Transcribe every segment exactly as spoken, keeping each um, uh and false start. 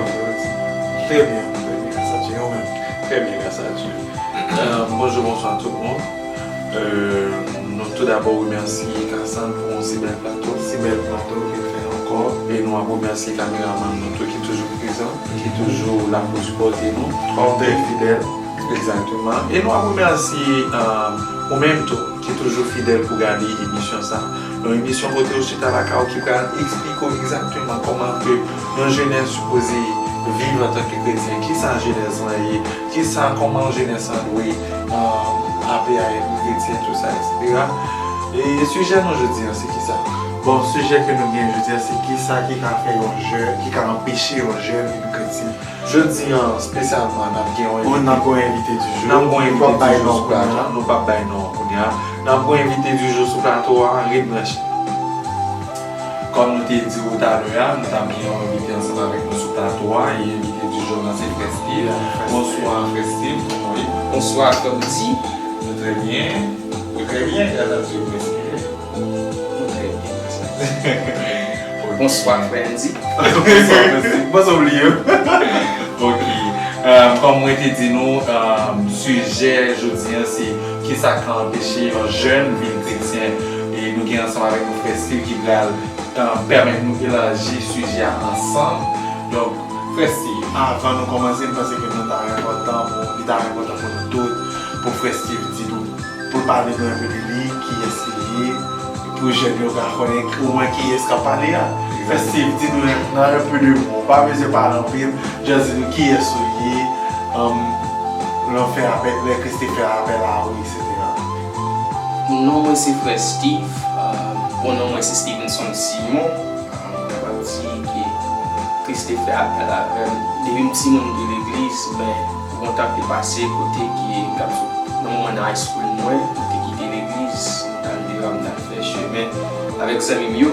Trè byen, trè byen, gras a Dye, ou menm? Trè byen, gras a Dye. Euh, bonjou, bonswa tout moun. Euh, nou tou dabò remèsye Kasann pou yon si bèl plato, si bèl plato ke l fè ankò. E nou ap remèsye kameramann nou tou ki toujou prezan, ki toujou la pou sipòte nou. Fidèl. Egzakteman. E nou ap remèsye, euh, ou menm tou, ki toujou fidèl pou gade emisyon sa. Yon emisyon kote w chita lakay ou ki pral eksplike w egzakteman kòman ke yon jenès sipoze viv antanke kretyen, kisa jenès lan ye, kisa, kòman jenès lan dwe, euh, ape a èt kretyen, tou sa, etsetera. E sijè nou jodi a, se kisa? Bon, sijè ke nou gen jodi a, se kisa ki ka fè yon jèn, ki ka anpeche yon jèn vin kretyen. Jodi a, espesyalman, n ap gen yon, n ap gen yon envite di jou. N ap gen yon envite di jou sou plato a. Nou p ap bay non kounye a. N ap gen yon envite di jou sou plato a, ret branche. Kòm nou te di w talè a, nou t ap gen yon envite ansanm avèk nou sou plato a, e envite di jou nou an se Frè Steve. Bonswa, Frè Steve, kòman w ye? Bonswa, Tom T. Nou trè byen. Nou trè byen, gras a Dye, Frè Steve. Nou trè byen, gras a Dye. Bonswa, Frè Andy. Bonswa, Frè Steve. Bonswa, Lyon. Ok. Euh, kòm mwen te di nou, euh, sijè jodi a, se kisa k ka anpeche yon jèn vin kretyen. E nou gen ansanm avèk nou Frè Steve ki pral, euh, pèmèt nou elaji sijè a ansanm. Donk, Frè Steve. Avan nou kòmanse, m panse ke nou ta enpòtan pou, li ta enpòtan pou nou tout, pou Frè Steve di nou, pou l pale nou enpe de li, kiyès li ye, pou jèn yo ka konnen omwen kiyès k ap pale a. Frè Steve, di nou nan enpe de mo, pa bezwen pale anpil, just di nou kiyès ou ye, um, lè w fè apèl, lè Kris te fè apèl a ou, etsetera. Non mwen se Frè Steve, euh, bon non mwen se Stevenson Simon. Mwen kapab di ke Kris te fè apèl avè m. Depi m timoun m te legliz, men gon tan k te pase kote ke m t ap sot nan moman nan high school mwen, m te kite legliz, m t al deyò, m t al fè chemen avèk zanmi m yo.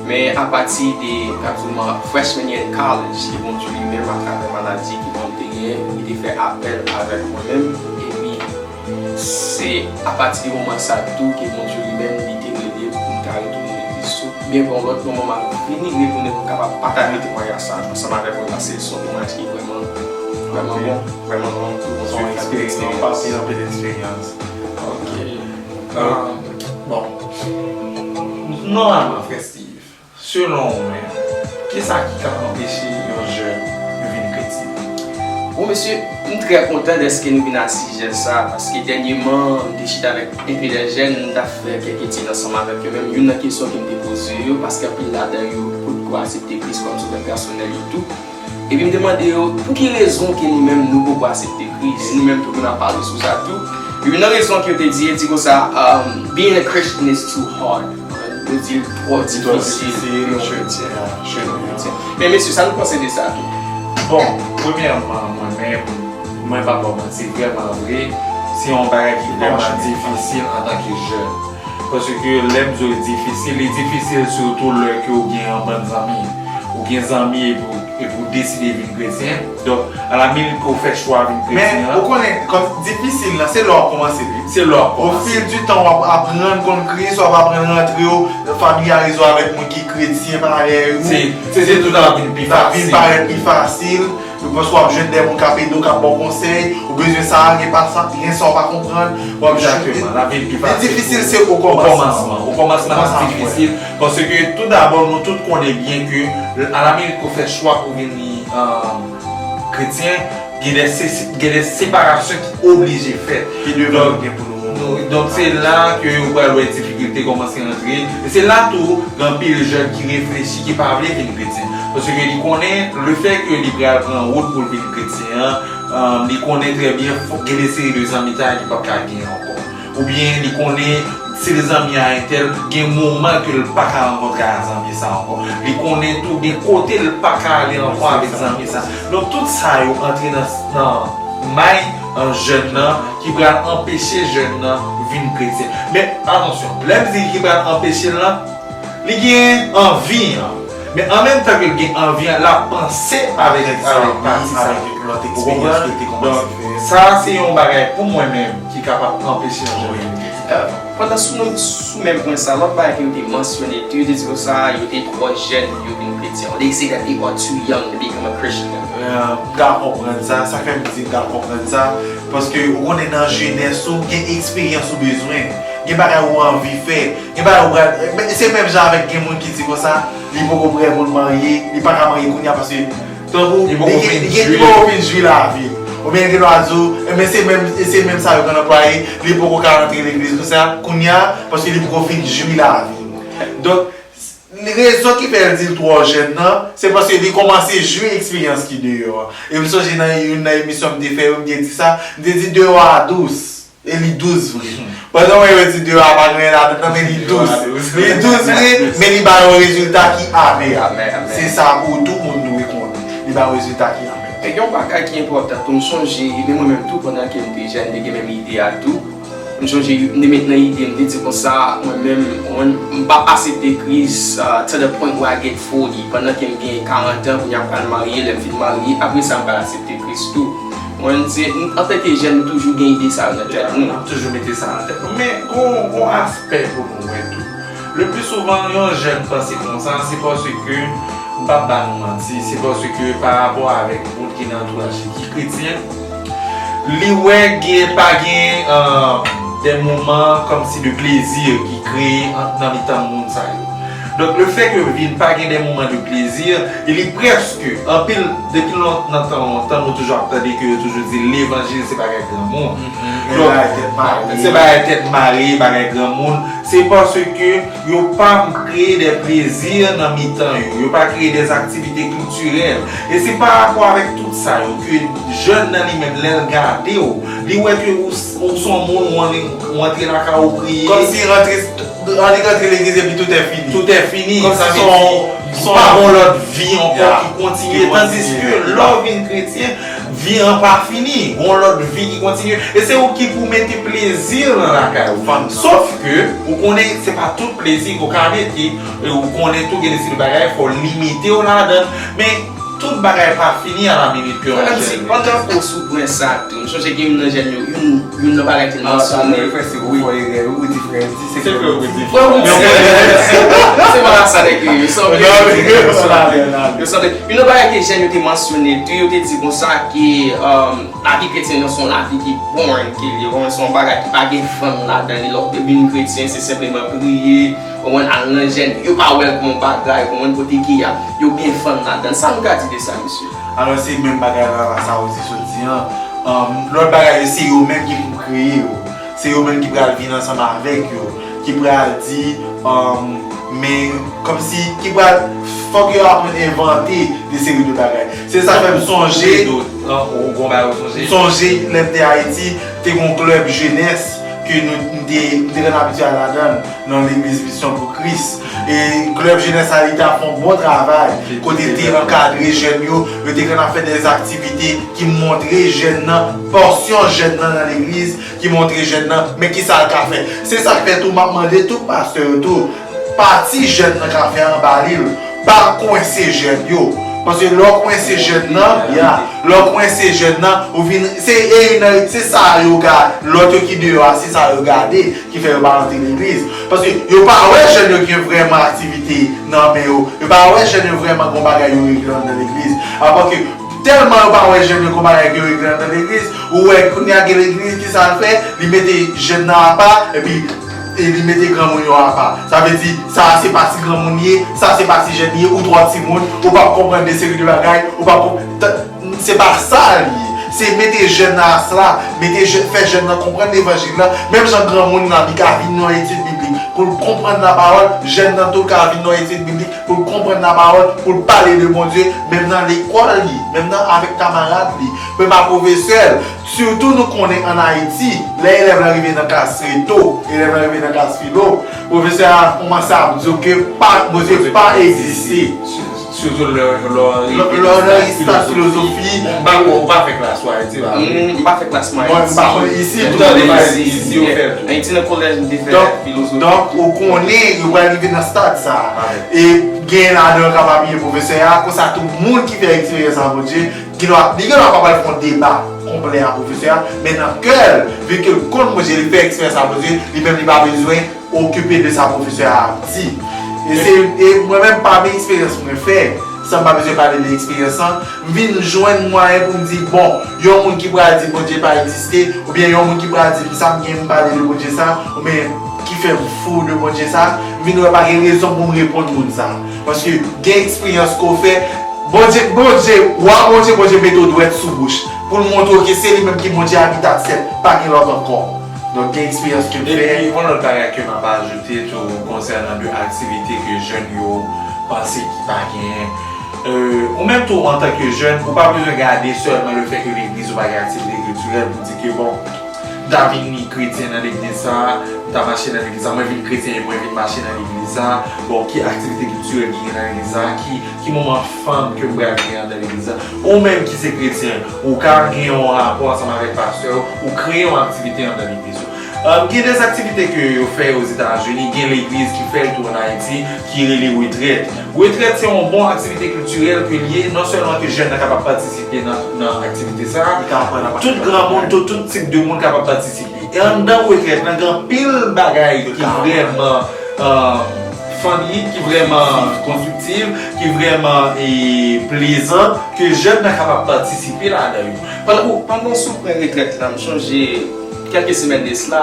Men apati de, m t ap di w, freshman year in college, ke Bondye li menm, atravè maladi ke mwen m te genyen, li te fè apèl avèk mwen menm. Epi, Se apati de moman sa tou ke Bondye li menm li te rele m pou m ta retounen legliz tou. Byen, bon, lòt moman m ap vini retounen pou m kapab pataje temwayaj sa ansanm avèk nou, paske se yon temwayaj ki vrèman, vrèman bon, vrèman bon, pou Bondye fè. Se yon eksperyans, yon pati anpil eksperyans. Ok. Euh, bon. Nòmalman, Frè Steve, selon ou menm, kisa ki ka anpeche yon jèn vin kretyen? Bon, mesye, m trè kontan dèske nou vin a sijè sa, paske dènyèman, m te chita avèk enpe de jèn, m t ap fè kèk etid ansanm avèk yo menm. Youn nan kesyon ke m te poze yo, paske anpil ladan yo potko aksepte Kris kòm sovè pèsonèl yo tou. Epi m te mande yo, pou ki rezon ke nou menm nou poko aksepte Kris? Nou menm tou nou ap pale sou sa tou. Youn nan rezon ke yo te di, yo di konsa, um, "Being a Christian is too hard." Yo di l twò difisil pou yon kretyen, pou yon kretyen. Men mesye, sa nou panse de sa tou? Bon, premyèman, mwen menm, mwen pa ba w manti, vrèman vre, se yon bagay ki vrèman difisil antanke jèn. Paske lè m di w li difisil, li difisil sitou lè ke w gen yon bann zanmi. Ou gen zanmi epi w, epi w deside vin kretyen. Donk, alaminit ke w fè chwa vin kretyen an. Men, ou konnen, kòm difisil la, se lè w ap kòmanse li. Se lè w ap kòmanse. Au fil du temps, w ap aprann konn Kris, w ap aprann rantre w, familyarize w avèk moun ki kretyen parèy ou. Se, se, se tout sa ap vin pi fasil. Sa ap vin parèt pi fasil. Ou panse w ap jwenn de moun k ap ede w, k ap ba w konsèy, ou bezwen sa, gen pa sa, gen sa w pa konprann, w ap jwenn. Egzakteman, l ap vin pi fasil. Men difisil se okòmansman. Okòmansman, okòmansman l ap difisil, paske tou dabò, nou tout konnen byen ke, alaminit ke w fè chwa pou w vin, euh, kretyen, gen de se-, gen de separasyon ki oblije fèt. Ki devan nou gen pou nou. Donk, se la ke ou pral wè difikilte kòmanse rantre. E se la tou, gen anpil jèn ki reflechi, ki pa vle vin kretyen. Paske li konnen, lefètke li pral pran wout pou l vin kretyen an, euh, li konnen trè byen, fòk gen de seri de zanmitay li p ap ka gen ankò. Oubyen li konnen, se zanmi a entèl, gen moman ke l pa ka rankontre a zanmi sa ankò. Li konnen tou, gen kote l pa ka ale ankò avèk zanmi sa. Donk, tout sa yo antre nan, nan may, euh, jèn nan, ki pral anpeche jèn nan vin kretyen. Men, atansyon, lè m di ki pral anpeche l lan, li gen anvi an. Men an menm tan ke l gen anvi an, l ap panse avèk, avèk pati sa. Ou konprann? Donk, sa se yon bagay pou mwen menm ki kapab anpeche yon jèn vin kretyen. Pandan sou nou sou menm pwen sa, lòt bagay ke yo te mansyone tou, yo te di konsa yo te twò jèn pou yo vin kretyen. They say that they are too young to become a Christian. M ka konprann sa, sa fè m di m ka konprann sa, paske ou konnen nan jenès ou gen eksperyans ou bezwen, gen bagay ou anvi fè, gen bagay ou pral, se menm jan avèk gen moun ki di konsa li poko prè pou l marye, li pa ka marye kounye a paske tankou li poko fin jwi lavi l. Oubyen gen dwa di w, men se menm, se menm sa yo konn anplwaye, li poko ka rantre legliz konsa kounye a paske li poko fin jwi lavi l. Donk, rezon ki fè l di l twò jèn nan, se paske li kòmanse jwi eksperyans ki deyò a. E m sonje nan youn nan emisyon m te fè yo, m te di sa, m te di deyò a dous. E li dous vre. Pandan w wè yo di deyò a pa gen anyen ladan l, men li dous. Li dous vre, men li ba yon rezilta ki amè. Se sa pou tout moun dwe konnen. Li ba yon rezilta ki amè. E gen yon bagay ki enpòtan tou, m sonje, men mwen menm tou, pandan ke m te jèn, m te gen menm ide a tou. M sonje, m te met nan ide m, m te di konsa, mwen menm, mwen, m p ap aksepte Kris uh, to the point where I get forty. Pandan ke m gen karant an, kounye a m pral marye, lè m fin marye, apre sa m pral aksepte Kris tou. Mwen, se, antanke jèn, nou toujou gen ide sa yo nan tèt nou. Nou toujou mete sa nan tèt nou. Men, gon, gon aspè pou nou wè tou. Le pli souvan, yon jèn panse konsa, se paske, m p ap ba nou manti, se paske pa rapò avèk moun ki nan antouraj li ki kretyen, li wè gen, pa gen uh, de moman kòmsi de plezi ki kreye nan mitan moun sa yo. Donk, le fè ke vin pa gen de moman de plezi, e li prèske, anpil, depi nan tan lontan, nou toujou ap tande ke yo toujou di levanjil se bagay granmoun. Se bagay tèt mare, bagay granmoun. Se paske yo pa kreye de plezi nan mitan yo, yo pa kreye de aktivite kiltirèl. E se pa rapò avèk tout sa yo ke jèn nan li menm, lè l gade w, li wè ke ou, ou se yon moun, ou antre lakay ou priye. Kòmsi rantre, li rantre legliz epi tout è fini. Tout è fini. Kòmsi se yon, se yon, pa gon lòt vi ankò ki kontinye. Tandiske lè w vin kretyen, vi an pa fini, gon lòt vi ki kontinye. E se ou ki pou mete plezi nan lakay ou. Sof ke, ou konnen se pa tout plezi ke w ka mete, e ou konnen tou gen de seri de bagay, fò w limite w ladan l. Men, tout bagay pa fini a la minit ke yon jèn. Pandan ke w sou pwen sa tou, m sonje gen youn nan jèn yo, youn, youn nan bagay ke l mansyone. Ou di frè, ou di frè. Se frè ou di. Frè ou di. Se pa sa nèg yo, yo sanble. Yo sanble. Youn nan bagay ke jèn yo te mansyone tou, yo te di konsa ke um, lavi kretyen nan se yon lavi ki boring ke li ye, se yon bagay ki pa gen fann ladan li. Lè w vin kretyen, se senpleman priye, ou konprann, al nan jèn, yo pa wè l kòm yon bagay, ou konprann, kote ke y ap, yo gen fann ladan l. Sa nou ka di de sa, mesye? Alò, se menm bagay la, la sa ou di soti an. Um, lòt bagay yo, se yo menm ki pou kreye yo. Se yo menm ki pral vin ansanm avèk yo, ki pral di, um, men, kòmsi, ki pral, fòk yo aprann envante de seri de bagay. Se sa fè m sonje, m sonje lè m te Ayiti, te gen yon klèb jenès ke nou, m te, m te konn abitye al ladan l, nan legliz Misyon pou Kris. E klèb jenès la, li te ap fè yon bon travay, kote l te ankadre jèn yo, yo te konn ap fè de aktivite ki montre jèn nan, pòsyon jèn nan nan legliz, ki montre jèn nan, men kisa l ka fè. Se sa k fè tou, m ap mande tout pastè yo tou, pati jèn nan ka fè anba li l, pa kwense jèn yo. Paske lè w kwense jèn nan, ya, lè w kwense jèn nan, ou vin, se, e, se sa yo gade, lòt yo ki deyò a, se sa yo gade, ki fè yo pa rantre legliz. Paske yo pa wè jèn yo gen vrèman aktivite nan men yo. Yo pa wè jèn yo vrèman gon bagay yo regle anndan legliz. Apa ke tèlman yo pa wè jèn yo gon bagay yo regle anndan legliz, ou wè kounye a gen legliz, kisa l fè? Li mete jèn nan apa, epi e li mete granmoun yo apa. Sa vle di, sa a se pati granmoun li ye, sa se pati jèn li ye, ou twò timoun, ou p ap konprann de seri de bagay, ou p ap konp-, t-, se pa sa li ye. Se mete jèn nan asla, mete jè-, fè jèn nan konprann levanjil la. Menm jan granmoun nan, li ka vin nan etid biblik pou l konprann lapawòl, jèn nan tou ka vin nan etid biblik pou l konprann lapawòl, pou l pale de Bondye, menm nan lekòl li, menm nan avèk kamarad li, menm a pwofesè l. Sitou nou konnen ann Ayiti, lè elèv la rive nan klas trè to, elèv la rive nan klas filo, pwofesè a kòmanse ap di w ke pa, Bondye pa egziste. Sitou lè, lè w nan espas filozofi. Ou pa fè klas ou Ayiti, pa vre? M pa fè klas mwen Ayiti. Mwen, m pa konn isi tou. Ayiti nan kolèj m te fè filozofi. Donk, ou konnen, yo pral rive nan stad sa a. E gen ladan yo ka pa bliye pwofesè a, konsa tou moun ki fè eksperyans a Bondye, Gen dwa, li gen dwa pa pral fè yon deba konplè ak pwofesè a, men nan kè l, vi ke l konn Bondye, li fè eksperyans ak Bondye, li menm li pa bezwen okipe de sa pwofesè a ap di. E se, e mwen menm, pami eksperyans mwen fè, san m pa bezwen pale de eksperyans lan, m vin jwenn mwayen pou m di, bon, yon moun ki pral di Bondye pa egziste, oubyen yon moun ki pral di m sa m gen m pale de Bondye sa, oubyen ki fè m fou de Bondye sa, m vin wè pa gen rezon pou m reponn moun sa. Paske gen eksperyans ke w fè, Bondye, Bondye, wa Bondye, Bondye mete w dwèt sou bouch pou l montre w ke se li menm ki Bondye a ki t aksèp, pa gen lòt ankò. Donk, gen eksperyans ke m fè. Epi, yon lòt bagay ke m ap ajoute tou konsènan de aktivite ke jèn yo panse ki pa genyen. Euh, ou menm tou, antanke jèn, ou pa bezwen gade sèlman le fè ke legliz ou pa gen aktivite kiltirèl pou di ke, bon, m ta vin kretyen nan legliz sa, m ta mache nan legliz sa, mwen vin kretyen e mwen vin mache nan legliz sa. Bon, ki aktivite kiltirèl ki gen nan legliz sa, ki, ki moman fann ke m pral gen anndan legliz la. Ou menm ki se kretyen, ou ka gen yon rapò ansanm avèk pastè w, ou kreye yon aktivite anndan legliz ou. Um, gen de aktivite ke yo fè Ozetazini, gen legliz ki fè l tou ann Ayiti, ki rele retrèt. Retrèt se yon bon aktivite kiltirèl ke l ye, non sèlman ke jèn nan kapab patisipe nan, nan aktivite sa, tout granmoun, tout, tout tip de moun kapab patisipe. E anndan retrèt lan, gen anpil bagay ki vrèman, euh, funny, ki vrèman konstriktif, ki vrèman, e, plezan, ke jèn nan kapab patisipe ladan yo. Pandan, pandan w sou pwen retrèt la, m chonje kèlke semèn de sila,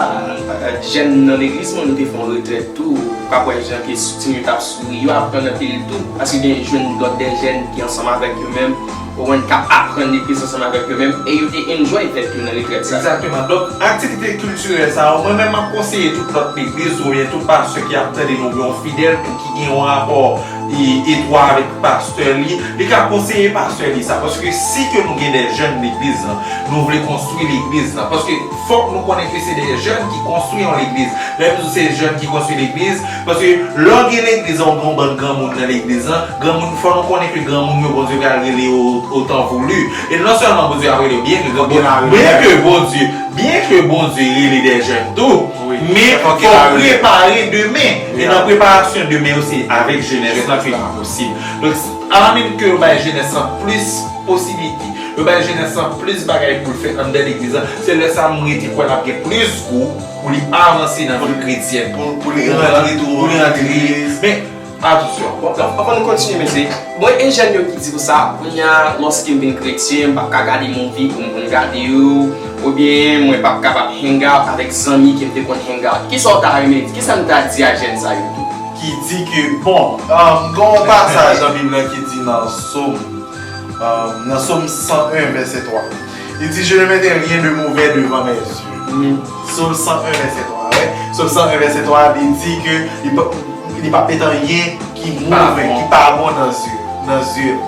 euh, jèn nan legliz mwen, nou te fè yon retrèt tou. Ou ka wè jan ke timoun yo t ap souri, yo aprann anpil tou. Paske gen jwenn lòt de jèn ki ansanm avèk yo menm, ou konprann, k ap aprann legliz ansanm avèk yo menm, e yo te enjoy fèt yo nan retrèt sa. Egzakteman. Donk, aktivite kiltirèl sa yo, mwen menm m ap konseye tout lòt legliz oubyen tout pastè ki ap tande nou, oubyen yon fidèl tou ki gen yon rapò e, etwa avèk pastè li, li ka konseye pastè li sa. Paske si ke nou gen de jèn legliz lan, nou vle konstwi legliz lan. Paske fòk nou konnen ke se de jèn ki konstwi yon legliz. Lè m di w se jèn ki konstwi legliz, paske lè w gen legliz lan, w gen yon bann granmoun nan legliz lan, granmoun, fò nou konnen ke granmoun yo, Bondye pral rele yo otan voulu. E non sèlman Bondye ap rele yo, byen ke granmoun, byen ke Bondye, byen ke Bondye rele de jèn tou, men fò w prepare demen. E nan preparasyon demen yo, se avèk jenès lan ke li posib. Donk, alamenm ke yo bay jenès lan plis posiblite, yo bay jenès lan plis bagay pou l fè anndan legliz lan, se lè sa a m rete kwè l ap gen plis gou pou li avanse nan vi kretyèn. Pou, pou li rantre tou, pou li rantre. Men, atansyon. Bon, anvan nou kontinye, mesye, mwen e jèn yo ki di konsa, kounye a, lòske m vin kretyen, m p ap ka gade movie pou m konn gade yo, oubyen mwen p ap kapab hang out avèk zanmi ke m te konn hang out. Kisa w ta renmen, kisa n ta di a jèn sa yo tou? Ki di ke, bon, um, gen yon pasaj nan Bib lan ki di nan Sòm, um, nan Sòm san en, vèsè twa. Li di, je ne mettrai rien de mauvais devant mes yeux. Sòm san en, vèsè twa, wè. Sòm san en, vèsè twa, li di ke li pa, li pa p met anyen ki move, ki pa bon nan zye, nan zye l.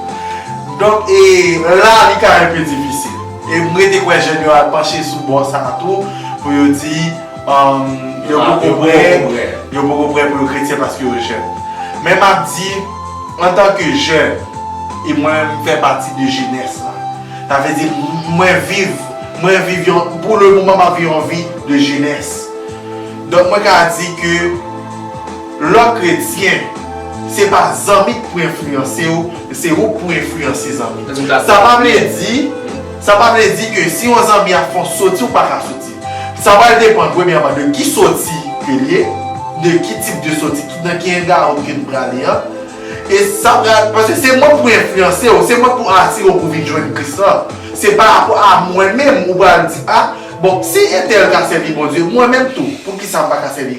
Donk, e la, li ka enpe difisil. E m rete kwè jèn yo al panche sou bò sa a tou, pou yo di, um, yo poko prè, yo poko prè pou yo kretyen paske yo jèn. Men m ap di, antanke jèn, e mwen, m fè pati de jenès la. Sa vle di, m-, mwen viv, mwen viv yon, pou le moman, m ap viv yon vi de jenès. Donk, mwen ka di ke lè w kretyen, se pa zanmi k pou enfliyanse w, se ou k pou enfliyanse zanmi. Sa pa vle di, sa pa vle di ke si yon zanmi ap fè w soti, ou pa ka soti. Sa pral depann, premyèman, de ki soti ke l ye, de ki tip de soti, ki, nan ki hangout ke n prale an. E sa pral, paske se mwen k pou enfliyanse w, se mwen k pou atire w pou vin jwenn Kris lan. Se pa rapò a mwen menm, ou pral di, a, bon, si entèl ka sèvi Bondye, mwen menm tou, poukisa m pa ka sèvi